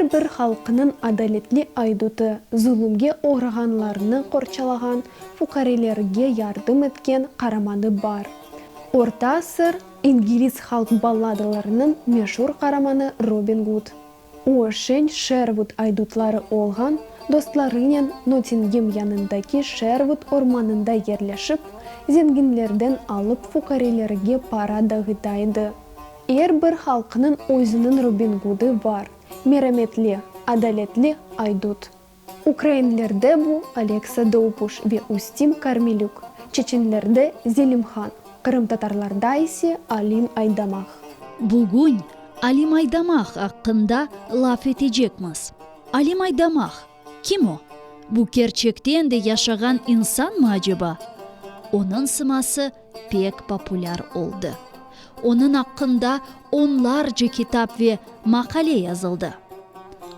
Er bir halqnıñ adaletli aydutı, zulumge oğrağanlarnı qorçalağan, fuqarelerge yardım etken qaramanı bar. Orta asır ingiliz halq balladalarınıñ meşur qaramanı Robin Gud. O, şeñ Şervud aydutları olğan dostlarınen Nottingem yanındaki Şervud ormanında yerleşip, zenginlerden alıp fuqarelerge para dağıta edi. Er bir halqnıñ özüniñ Robin Gudı bar, merametli, adaletli aydut. Ukrainlerde bu Oleksa Dovbuş ve Ustim Karmelük, çeçenlerde Zelimhan, qırımtatarlarda ise Alim Aydamaq. Bugün Alim Aydamaq aqqında laf etecekmiz. Alim Aydamaq, kim o? Bu kerçekten de yaşağan insanmı aceba? Onıñ sıması pek populâr oldı. Onıñ aqqında onlarca kitap ve maqale yazıldı.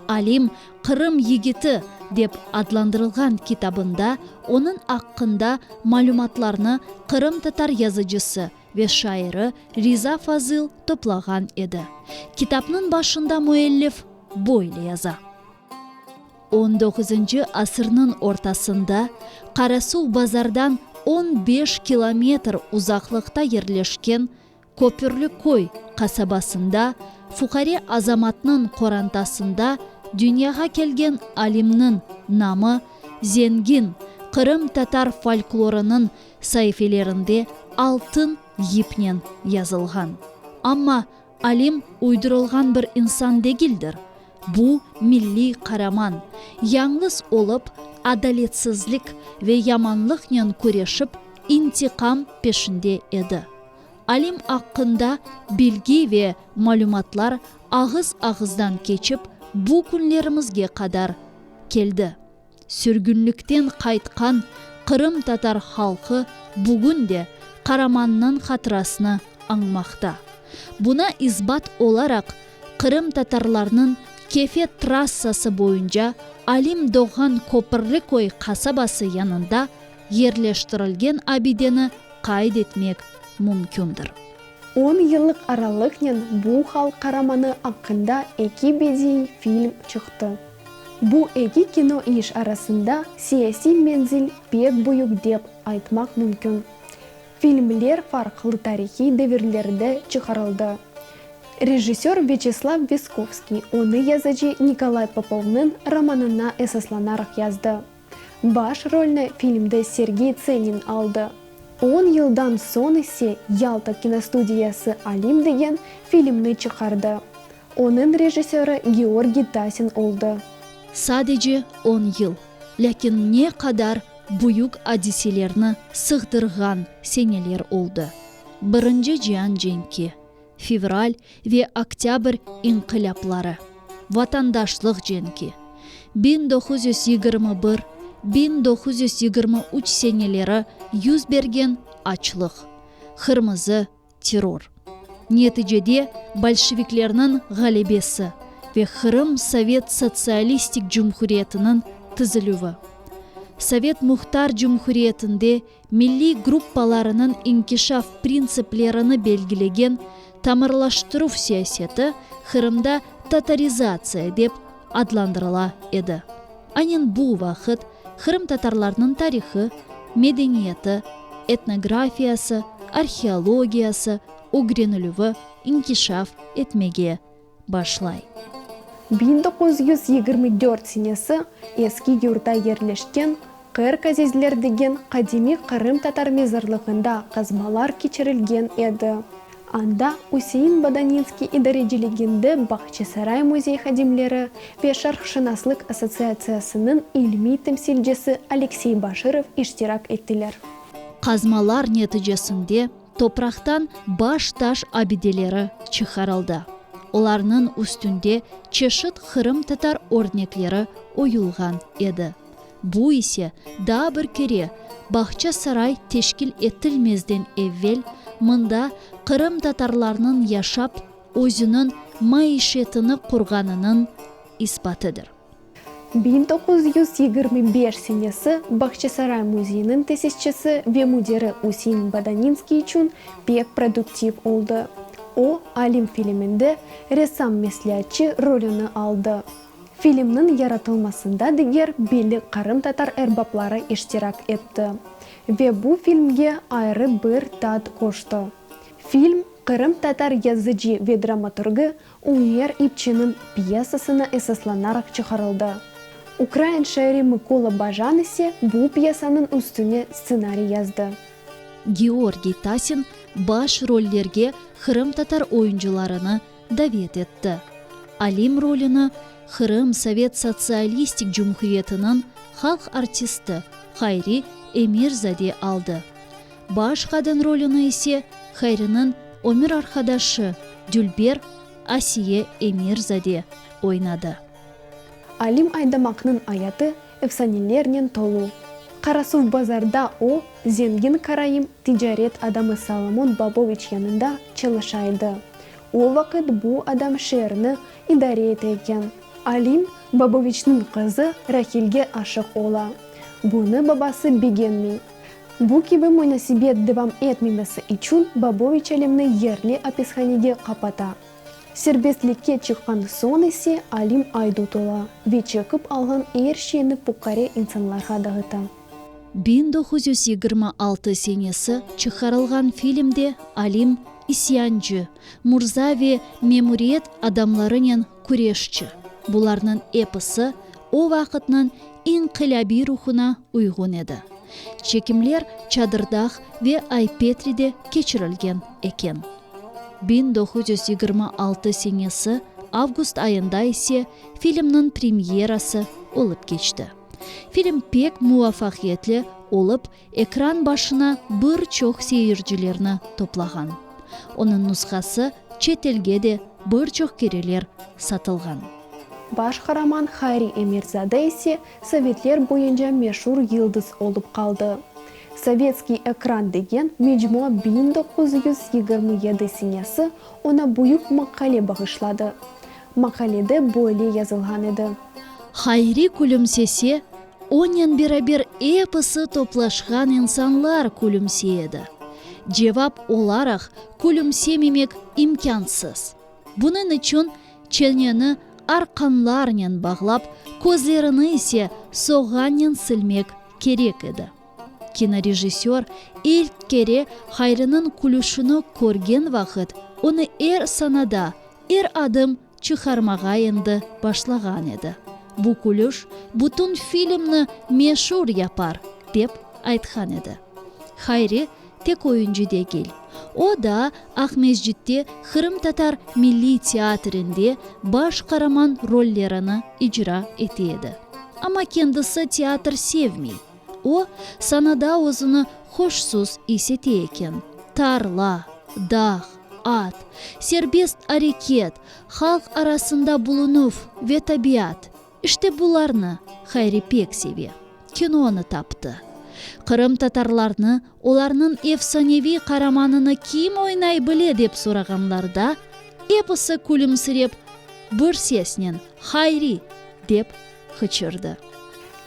Alim Qırım yigiti dep adlandırılğan kitabında onıñ aqqında malümatlarnı qırımtatar yazıcısı ve şairi Riza Fazıl toplağan edi. Kitapnıñ başında müellif böyle yaza. On doquzıncı asırnıñ ortasında Qarasuvbazardan 15 kilometr uzaqlıqta yerleşken Köpürli köy qasabasında fuqare Azamatnıñ qorantasında dünyağa kelgen Alimniñ namı zengin qırımtatar folklorınıñ saifelerinde altın yipnen yazılğan. Amma Alim uydurılğan bir insan degildir. Bu milliy qaraman, yañlız olıp, adaletsizlik ve yamanlıqnen küreşip, intiqam peşinde edi. Alim aqqında bilgi ve malümatlar ağız-ağızdan keçip, bu künlerimizge qadar keldi. Sürgünlikten qaytqan qırımtatar halqı bugün de qaramannıñ hatırasını añmaqta. Buna isbat olaraq, qırımtatarlarnıñ Kefe trassası boyunca Alim doğğan Köpürliköy qasabası yanında yerleştirilgen abideni qayd etmek mümkündir. On yıllıq aralıqnen bu halq qaramanı aqqında eki bediiy film çıqtı. Bu eki kino iş arasında siyasiy menzil pek büyük dep aytmaq mümkün. Filmler farqlı tarihiy devirlerde çıqarıldı. Rejissör Vyaçeslav Veskovskiy onı yazıcı Nikolay Popovnıñ romanına esaslanaraq yazdı. Baş rolni filmde Sergey Tsenin aldı. On yıldan soñ ise Yalta kinostudiyası Alim degen filmni çıqardı. Onıñ rejissörı Georgiy Tasin oldı. Sadece on yıl, lâkin ne qadar büyük adiselerni sığdırğan seneler oldı, Birinci cian cenki, Fevral ve Oktâbr inqilâpları, Vatandaşlıq cenki, 1921, 1923 seneleri yüz bergen açlıq, Qırmızı terror. Neticede bolşeviklerniñ ğalebesi ve Qırım Sovet Sotsialistik Cumhuriyetiniñ tizilüvi. Sovet Muhtar Cumhuriyetinde milliy gruppalarınıñ inkişaf printsiplerini belgilegen tamırlaştıruv siyaseti Qırımda tatarizatsiya dep adlandırıla edi. Aynen bu vaqıt qırımtatarlarnıñ tarihı, medeniyeti, etnografiyası, arheologiyası ögrenilüvi inkişaf etmege başlay. 1924 senesi Eski Yurtta yerleşken Qırq Azizler degen qadimiy qırımtatar mezarlığında qazmalar keçirilgen edi. Anda Üsein Bodaninskiy idareciliginde Bağçasaray müzey hadimleri ve Şarqşınaslıq assotsiatsiyasınıñ ilmiy temsilcisi Aleksey Başırov iştirak ettiler. Qazmalar neticesinde topraqtan baş taş abideleri çıqarıldı. Olarnıñ üstünde çeşit qırımtatar örnekleri oyulğan edi. Bu ise daa bir kere Bağçasaray teşkil etilmezden evvel mında qırımtatarlarnıñ yaşap, özüniñ maişetini qurğanınıñ isbatıdır. 1925 senesi Bağçasaray müzeyiniñ tesisçisi ve müdiri Üsein Bodaninskiy içün pek produktiv oldı. O, Alim filminde ressam-mesleatçı rolüni aldı. Filmniñ yaratılmasında diger belli qırımtatar erbapları iştirak etti ve bu filmge ayrı bir tat qoştı. Film qırımtatar yazıcı ve dramaturgı Ümer İpçiniñ pyesasına esaslanaraq çıqarıldı. Ukrain şairi Mıkola Bajan ise bu pyesanıñ üstüne stsenariy yazdı. Georgiy Tasin baş rollerge qırımtatar oyuncılarını davet etti. Alim rolüni Qırım Sovet Sotsialistik Cumhuriyetiniñ halq artisti Hayri Emir-Zade aldı. Baş qadın rolüni ise Hayriniñ ömür arqadaşı, dülber Asiye Emir-Zade oynadı. Alim Aydamaqnıñ ayatı efsanelernen tolu. Qarasuvbazarda o, zengin karaim ticaret adamı Solomon Baboviç yanında çalışa edi. O vaqıt bu adam şeerni idare ete eken. Alim, Baboviçniñ qızı Rahilge aşıq ola. Bunı babası begenmey. Bu kibi munasebet devam etmemesi içün Baboviç Alimni yerli apishanege qapata. Serbestlikke çıqqan soñ ise Alim aydut ola ve çekip alğan er şeyni fuqare insanlarğa dağıta. 1926 senesi çıqarılğan filmde Alim isyancı, murza ve memuriyet adamlarınen küreşçi. Bularnıñ episi o vaqıtnıñ inqilâbiy ruhuna uyğun edi. Çekimler Çadırdağ ve Ay-Petride keçirilgen eken. 1926 senesi avgust ayında ise filmniñ premyerası olıp keçti. Film pek muvafaqiyetli olıp, ekran başına bir çoq seyircilerni toplağan. Onıñ nushası çetelge de bir çoq kereler satılğan. Baş qaraman Hayri Emirzade ise sovetler boyunca meşur yıldız olıp qaldı. Sovetskiy ekran degen mecmua 1927 senesi oña büyük maqale bağışladı. Maqalede böyle yazılğan edi. Hayri külümsese, onen beraber episi toplaşqan insanlar külümsey edi. Cevap olaraq külümsememek imkânsız. Bunıñ içün çeneni arqanlarnen bağlap, közlerini ise soğannen silmek kerek edi. Kinorejissör ilk kere Hayriniñ külüşini körgen vaqıt, onı er sanada, er adım çıqarmağa endi başlağan edi. Bu külüş bütün filmni meşur yapar, dep aytqan edi. Hayri tek oyuncı degil. O daa Aqmescitte Qırımtatar milliy teatrinde baş qaraman rollerini icra ete edi. Amma kendisi teatr sevmey. O, sanada özüni hoşsuz is ete eken. Tarla, dağ, at, serbest areket, halq arasında bulunuv ve tabiat, işte bularnı Hayri pek seve. Kinonı taptı. Qırımtatarlarnı, olarnıñ efsaneviy qaramanını kim oynay bile dep sorağanlarda, episi külümsirep, bir sesnen, Hayri! dep qıçırdı.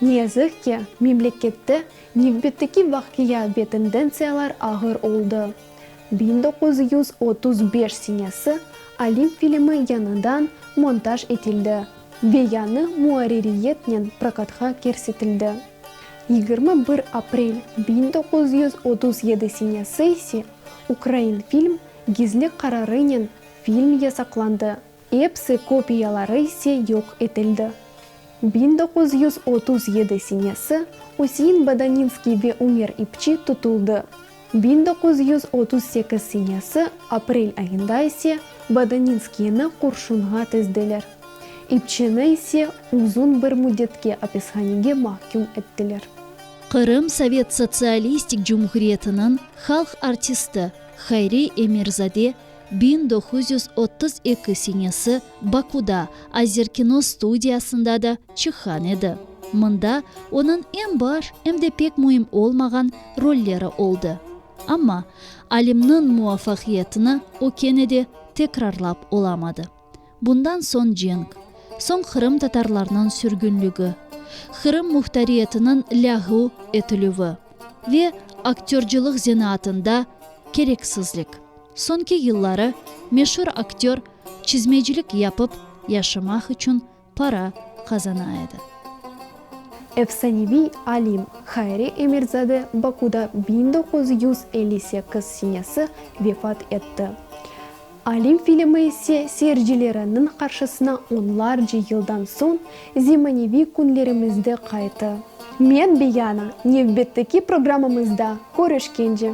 Ne yazıq ki, memlekette nevbetteki vaqia ve tendentsiyalar ağır oldı. 1935 senesi Alim filmi yañıdan montaj etildi ve yañı muarririyetnen prokatqa kirsetildi. 21 aprel 1937 senesi ise Ukrainfilm gizli qararınen film yasaqlandı. Epsi kopiyaları ise yoq etildi. 1937 senesi Üsein Bodaninskiy ve Ümer İpçi tutuldı. 1938 senesi aprel ayında ise Bodaninskiyni qurşunğa tizdiler. İpçini ise uzun bir müddetke apishanege mahküm ettiler. Qırım Sovet Sotsialistik Cumhuriyetiniñ halq artisti Hayri Emirzade 1932 senesi Bakuda Azerkino studiyasında da çıqqan edi. Mında onıñ em baş, em de pek müim olmağan rolleri oldı. Amma Alimniñ muvafaqiyetini o kene de tekrarlap olamadı. Bundan soñ cenk, soñ qırımtatarlarnıñ sürgünligi, Qırım muhtariyetiniñ lâğu etilüvi ve aktörcılıq zenaatında kereksizlik. Soñki yılları meşur aktör çizmecilik yapıp yaşamaq içün para. qazana edi. Efsaneviy alim Hayri Emirzade Bakuda 1958 senesi vefat etti. Alim filmi ise seyircileriniñ qarşısına onlarca yıldan soñ zemaneviy künlerimizde qaytı. Men, Beyana, nevbetteki programmamızda körüşkence!